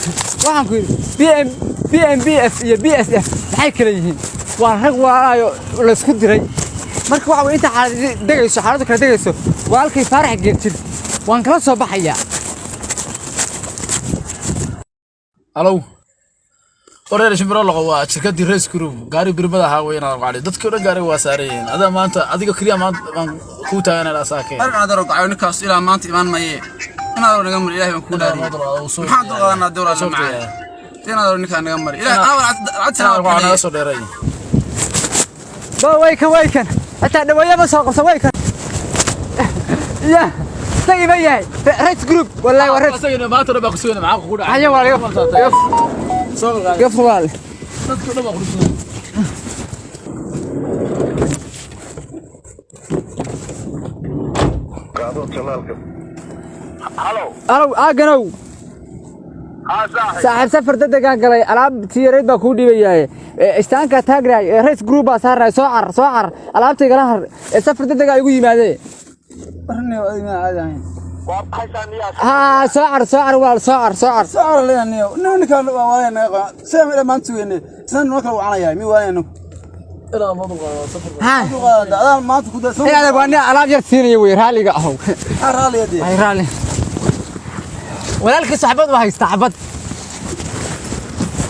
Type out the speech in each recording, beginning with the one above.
Waxaan ku yidhi B M B M B F iyo B S F maxay kala yihiin? Waa rag walaalaayo laysku diray. Marka waxa weye inta xaalad degayso, xaaladdu kala degayso, walaalkay Faarax Geerjir waan kala soo baxayaa. Alow, wareer Shimbiro Loqo, waa shirkadii Race Group. Gaari birmada ahaa weyn aan wacday, dadkii o dhan gaari waa saaran yihiin. Adaa maanta adiga keliya maanta baan kuu taaganaa saakee. Arrin adeero gacayo, ninkaas ilaa maanta imaan maye. Inaad naga mari, Ilaahay baan kugu dhaariyey. Maxaan dulqaadanaa dowlad macaan? Inaad ninkaa naga mari, Ilaahay lacagtina waa naga soo dheeray. Ba way kan, way kan, xitaa dhaweeya ma soo qabsan. Way kan ya isagii ma yahay Race Group? Wallahi waa Race. Asagina maanta dhan baa kusugayna, maxaa kugu dhacay? Haya walaal, iga fur walaal. Dadkii o dhan baa kugu sugayna. Alow aaganow saaxiib, safar dedegaan galay, alaabtii yareyd baa kuu dhiibayaaye. Istaanka taagnaay, Race Group baa saarnaay. Soo car, soo car, alaabta igala har. Safar dedegaa igu yimaadee. Ha soo car, soo car walaal, soo car, soo car. Soo leeyahay ninkaan waa walaay naga qaa sidaan ilaa maanta sugayne, sidaan noo kala wacanayaa mi waanayno. Ilaa ma dulqaado safar. Ha adaan maanta ku daa. Ee adag waa nin alaab yar siinaya wey, raaliga ahow. Maxaa raaliya dee? Ay raali, walaalkiisu xabad waa haystaa, xabad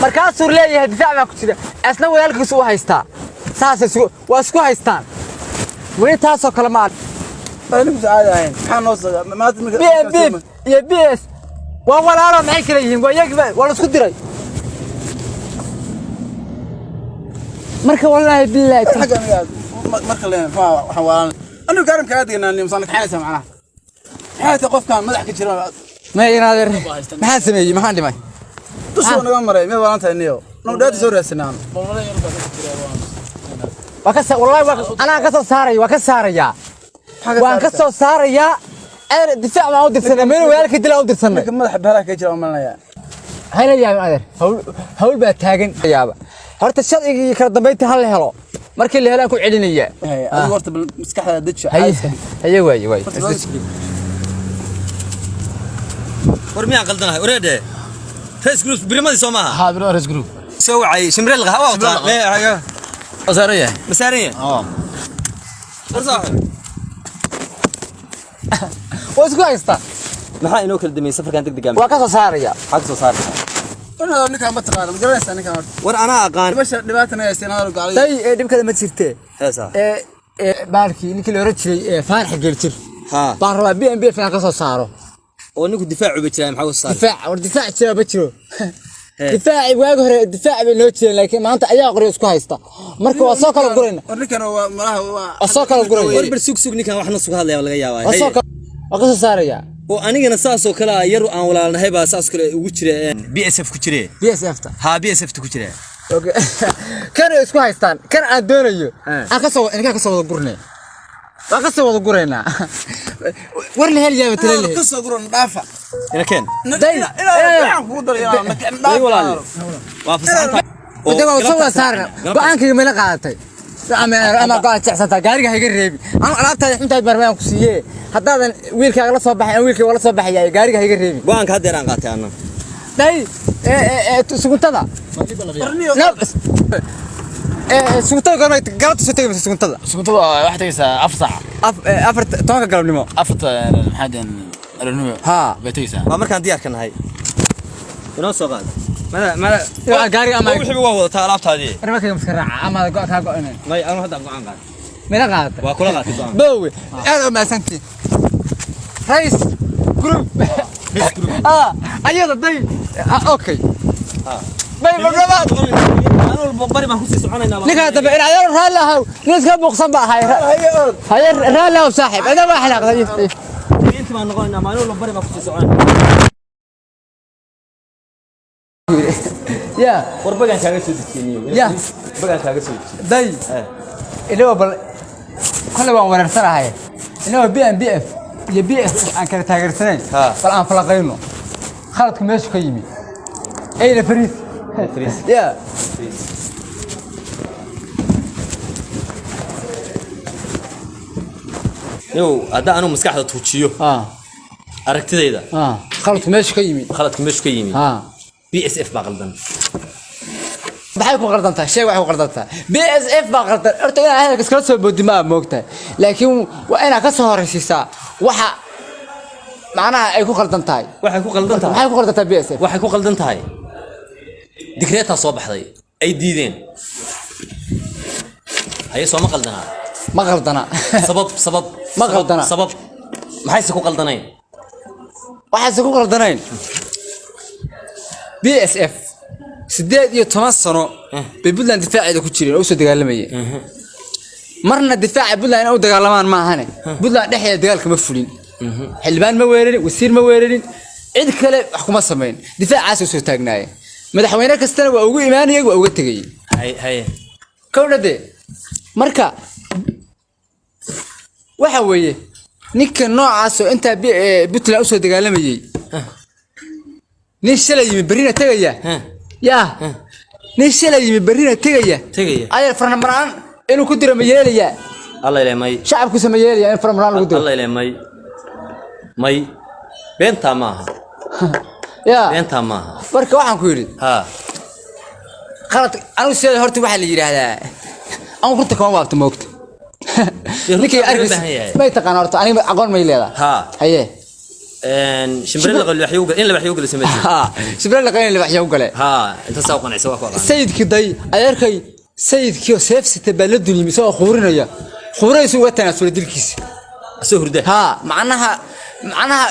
markaasuu leeyahay difaac baa ku jira, asna walaalkiisu u haystaa. Saasay isku waa isku haystaan weli, taasoo kale ma ninku caadi ahayn. Maxaa noo soo maanta? B M B iyo B S waa walaalo, maxay kala yihiin? Waa iyagiiba waa la isku diray marka, wallaahi bilaahi. Xagga aniga marka leen waxaan waalan anigu gaaran kaga degnaa nimsan kaxaynaysa macnaha. Maxay tahay qofkan madax ka jira? Ma inaadeer, maxaa sameeyey? Maxaan dhimay? Dushuu naga maray. Mid waalan tahay niyo noo dhaati soo raadsanaan. Waa ka wallahi waa anaa ka soo saaraya, waa ka saarayaa, waan ka soo saarayaa. Adeer, difaac baan u dirsanay, meel walaalkii dilaa u dirsanay. Ninka madaxa beelaha ka jira umalinayaa. Hayla yaabin adeer, hawl hawl baa taagan. Yaaba horta sharcigii iyo kala dambeyntii ha la helo, markii la helaan ku celinaya. Adigu horta bal maskaxda deji. Haye haye, waaye waaye. War miyaan qaldanahay? Wareedhe, Race Group birimadii soo maaha? Haa, birmada Race Group. Soo wacay Shimreel waa wataa. Waa saaran yahay. Ma saaran yahay? War saaxiib. Waa isku haystaa. Maxaa inoo kala dambeeyey safarkan degdega? Waa ka soo saaraya. Maxaa ka soo saaraysaa? Ninkaan ma taqaana, ma garanaysaa ninkaan horta? War anaa aqaan. Dhimasha dhibaata naga haystay inaad gacay. Day ee dhibkada ma jirtee. Heesa. Ee ee baalkii ninkii la oran jiray ee Faarax Geeljir haa baan rabaa B M B F inaan ka soo saaro. Oo ninku difaacu ba jiraa, maxaa ka soo saaray? Difaac, war difaac jira ma jiro. Difaaci waagi hore difaac bay noo jireen, laakiin maanta ayaa qoryo isku haysta. Marka waa soo kala gurayna. War ninkan waa malaha waa Waa soo kala gurayna. War bal sug sug, ninkan wax nasuga hadlaya laga yaabaa. Waa soo kala, waa ka soo saarayaa. Oo anigana saasoo kale ah, yar aan walaalnahay baa saas kale ugu jira B S F ku jire. B S F ta. Haa, B S F ta ku jira. Okay. Kan ay isku haystaan, kan aan doonayo aan ka soo, ninka ka soo wada gurnay, waa ka soo wada guraynaa. War la hel yaaba tala leh. Ka soo guran dhaafa. Ina keen. Day. Ilaa kugu daray. Day walaal, waa fasaxanta. Wada waa soo wada saarna. Go'aankayga mala qaadatay ama ama go'aan jecsantaa? Gaariga hayga reebi, anu alaabtaada xuntaad barmaan ku siiyee. Haddaadan wiilkaaga la soo baxay, aan wiilkayga la soo baxaya, gaariga hayga reebi. Go'aanka haddeer aan qaatay anna. Day suguntada suguntada goorma galabta soo tegaysa suguntada? Suguntada waxay tegaysaa 4 saac. Afar tobanka galabnimo. Afarta maxaa deen aroornimo Haa. bay tegaysaa. Waa markaan diyaarka nahay inoo soo qaad mada mada. Gaariga ama wixiiba waa wadataa alaabtaadii. Arrimakayga maska raaca ama go' kaa go'inayn? May, anu hadda go'aan qaatay. Mila qaadatay? Waa kula qaatay go'aan. Bowe, aad u mahadsantihiin Race Group. Ah, ayada day. Okay, bay maglabaad. Maalin walba bari baan kusii soconaynaa. Ninkaa dambe in adeer raalli ahow, nin iska buuqsan ba ahay. Haye, raalli ahow saaxiib, adaa waa xanaaqday. Inta baan noqonaynaa, maalin walba bari baan kusii soconaynaa. Ya. War bagaan kaaga soo dejiyey. Ya. Bagaan kaaga soo dejiyey. Day inago bal kolley waan wareersanahay, inagoo B M B F iyo B S aan kala taageersanayn. Bal aan falaqayno khaladku meeshu ka yimi, eyna fariis. Fariis. Ya. Yow, hadda anuu maskaxda tuujiyo aragtidayda. Khaladku meeshu ka yimi. Khaladku meeshu ka yimi. BSF baa qaldan. Maxay ku qaldan tahay? Sheeg waxay ku qaldan tahay. BSF baa qaldan. Horta inaad hadalka iskala soo boodi ma moogtahay, laakiin waa inaad ka soo horeysiisaa waxa macnaha ay ku qaldan tahay. Waxay ku qaldan tahay. Maxay ku qaldan tahay BSF? Waxay ku qaldan tahay digreetaa soo baxday ay diideen. Haye, sooma qaldanaa? Ma qaldana. Sabab, sabab. Ma qaldana. Sabab, maxayse ku qaldanayn? Waxayse ku qaldanayn, BSF 18 sano bay Puntland difaaceeda ku jireen oo usoo dagaalamayeen. Marna difaaca Puntland inay u dagaalamaan ma ahane, Puntland dhexdeeda dagaalka ma fulin, xildhibaan ma weerarin, wasiir ma weerarin, cid kale wax kuma samayn. Difaacaas usoo taagnaayeen. Madaxweyne kastana waa ugu imaanayay, waa uga tegayay. Haye, haye. Kowdhade, marka waxa weeye ninka noocaas oo intaa Puntland usoo dagaalamayay, nin shalay yimi berrina tegaya, yaa nin shalay yimi berrina tegaya, Tegaya. Adeer, farnamaraan inuu ku diro ma yeelayaa? Alla ilaa may. Shacabkusa ma yeelaya in farnamaraan lagu diro? Alla ilaa may, may, beentaa maaha. Yaa. Beentaa maaha. Marka waxaan ku yidhi, qalad anigu sideeda horta waxaa la yidhaahdaa, anigu runta kama waabto, moogta. Dee runta Ninkay loo arkaysa baahan yahay. May taqaan horta aniga aqoon may leedahay? Ha. Haye. Shimbire la qalin waxyo in la waxyo galo sameeyay. Ha, shimbire la qalin waxyo gale. Ha, inta saa u qancisa waa ku aqaan. Sayidkii day, adeerkay, sayidkii oo seef sita baa la dulyimi isagoo khuurinaya, khuuraysu uga tanaasulay dilkiisa. Soo hurda. Ha, macnaha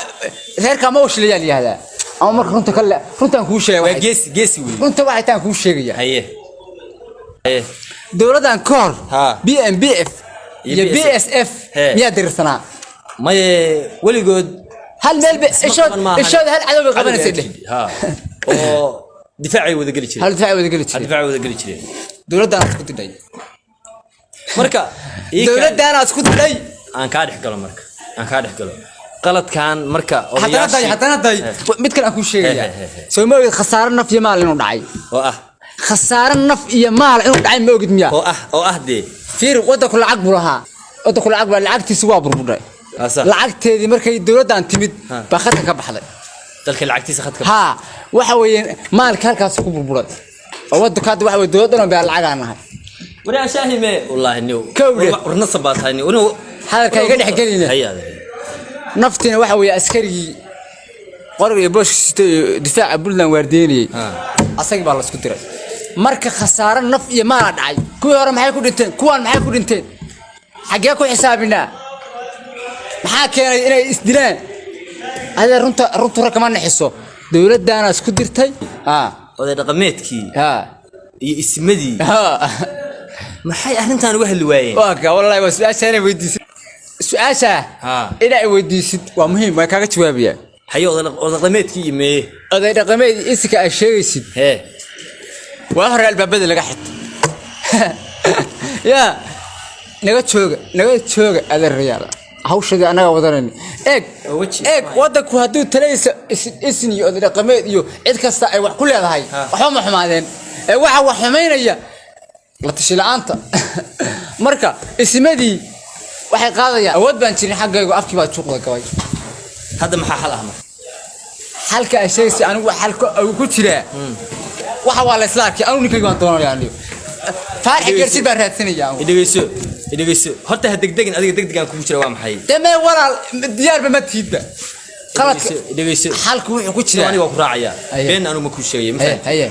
reerka ma ushilayaa la yihahdaa ama marka runta kale runtaan kuu sheegaya waa waxay- geesi, geesi weey. Runta waxay taan kuu sheegaya. Haye, haye. Dowladdan ka hor BMBF iyo iyo BSF He. miyaa dirirsanaa? Maye, weligood. Hal meel ba isma ishood qaban maahan. Ishood hal cadow bay qabanaysay dheh. Ha, oo difaacay wada geli jireen. Hal difaac wada geli jiray. Difaacay wada geli jireen. Dowladdan isku didhay. Marka Dowladdan isku didhay. Aan kaa dhex galo, marka aan kaa dhex galo qaladkan marka Haddana day, haddana day, mid kale aan kuu sheegaya. He, he, he. Soo ma ogid khasaare naf iyo maal inuu dhacay? Oo ah? Khasaare naf iyo maal inuu dhacay ma ogid miyaa? Oo ah, oo ah dee. Fiir, waddanku lacag buu lahaa, waddanku lacag buu lahaa, lacagtiisi waa burburdhay. Asa. Lacagteedii markay dowladdan timid baa khadka ka baxday. Dalka lacagtiisa khadka. Haa, waxa weeye maalka halkaas ku burburay oo waddanka hadda waxa weye dowlad dhan baa lacagaan nahay. Waraa shaahime wallahi niw. Kowdhe. Warna sabaa tahay niw. Hadalka iga dhex geline. Haye adeer. Naftiina waxa weeye askarigii qoriga iyo booshka sitay iyo difaaca Puntland waardiinayay, asagii baa la isku diray. Marka khasaare naf iyo maalaa dhacay. Kuwii hore maxay ku dhinteen? Kuwaan maxay ku dhinteen? Xaggee ku xisaabinaa? Maxaa keenay inay isdilaan? Adeer, runta, runtu rag kama naxiso. Dowladdaana isku dirtay, ha. Oday dhaqameedkii ha iyo ismadii ha maxay arrintan uga hadli waayeen? Waa ka wallahi waa su-aasha inay weydiisid, su-aasha inay weydiisid waa muhiim, waa kaaga jawaabayaa. Haye, oday dhaqameedkii iyo meeye? Oday dhaqameed iyo isika ay sheegaysid hee waa hore albaabada laga xirto. Yaa naga jooga, naga jooga adeerayaal, hawshadii annaga wadanayna. Eeg. Oo weji. Eeg, waddanku hadduu talaysa isin iyo oday dhaqameed iyo cid kasta ay wax ku leedahay, waxba ma xumaadeen. Ee waxa wax xumaynaya la tashi la'aanta. Marka ismadii waxay qaadayaan awood baan jirin xaggaygu, afkii baa juuqda gabay. Hadda maxaa xal ah marka? Xalka ay sheegaysa anigu xalka uu ku jiraa waxa waa la isla arkay. Anigu ninkayga waan doonaya, anigu Faarax Geersi baan raadsanaya anigu. Idhegeyso, idhegeyso horta, ha degdegin adiga. Degdegaan kugu jira waa maxay? Dee mee walaal, diyaarba ma tiidba qaladka. Idhegeyso, idhegeyso. Xalku wuxuu ku Aniga jiraa waa ku raacaya. Haye. Been anigu ma kuu sheegaya, ma haye fahamtay? Haye.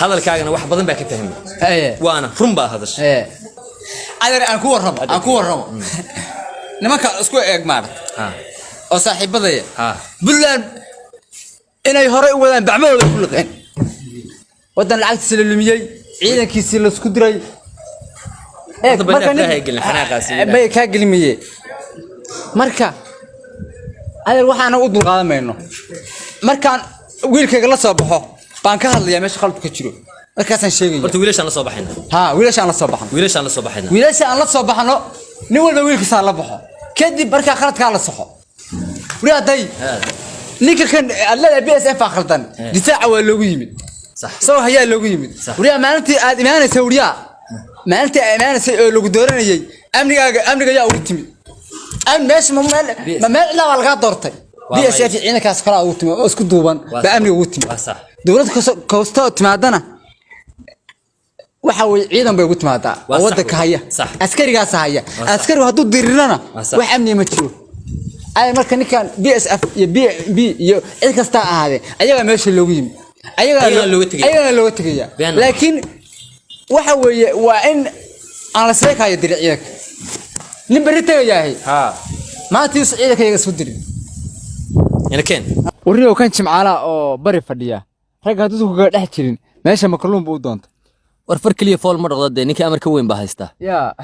Hadalkaagana wax badan baa ka fahmay. Haye. Waana run baa hadashay. Haye adeer, aan ku warramo, aan ku warramo. Nimanka isku eeg maarata oo saaxiibadaya Puntland inay horey u wadaan bacmadooda ku liqeen, waddan lacagtiisa la lumiyey, ciidankiisii laisku diray. Eeg, Horta bal marka inaad faaha gelin, xanaaqaasi inaad- May kaa gelimiye. Marka adeer, waxaana u dulqaadan mayno. Markaan wiilkayga la soo baxo baan ka hadlayaa meesha qalabku ka jiro, markaasaan sheegaya. Horta wiilashaan la soo baxayna. Ha, wiilasha aan la soo baxno. Wiilashaan la soo baxayna. Wiilasha aan la soo baxno, nin walba wiilkiisa la baxo, kadib markaa khaladkaa la saxo. Weli hadday ninka kan aad leedahay BSF baa khaldan, difaaca waa loogu yimid. Sax. Soo hayaa loogu yimid. Sax. Wariyaa, maalintii aad imaanaysay, wariyaa, maalintii aad imaanaysay oo lagu dooranayay, amnigaaga, amniga yaa ugu timid? Meesha ma meel, ma meel ilaa waa lagaa doortay? Waa BSF may. ciidankaas kalaa ugu timid oo isku duuban Waa baa sax. amniga ugu timid. Waa sax. Dowlad kastoo timaadana waxa weye ciidan bay ugu timaadaa Waa oo sax waddanka wey. haya. Sax. Askarigaasa haya. Waa sax. Askarigu hadduu dirirana, Waa sax. wax amniya ma jiro. Ay marka ninkan BSF iyo BB iyo cid kastaa ahaadee, ayagaa meesha loogu yimi, ayagaa Ayagaa looga tegaya. Ayagaa looga tegaya. Been ma. Laakiin waxa weeye waa in aan la seekayo dirin ciidanka. Nin berri tegayaahay maanta yuusan ciidanka iyaga isku dirin. Ina keen. Warriyow, kan Jimcaalaha oo bari fadhiya, ragga hadduu kaga dhex jirin meesha, makaluun buu u doonta. War, far keliya fool ma dhaqdo dee. Ninkii amarka weyn baa haystaa. Yaa.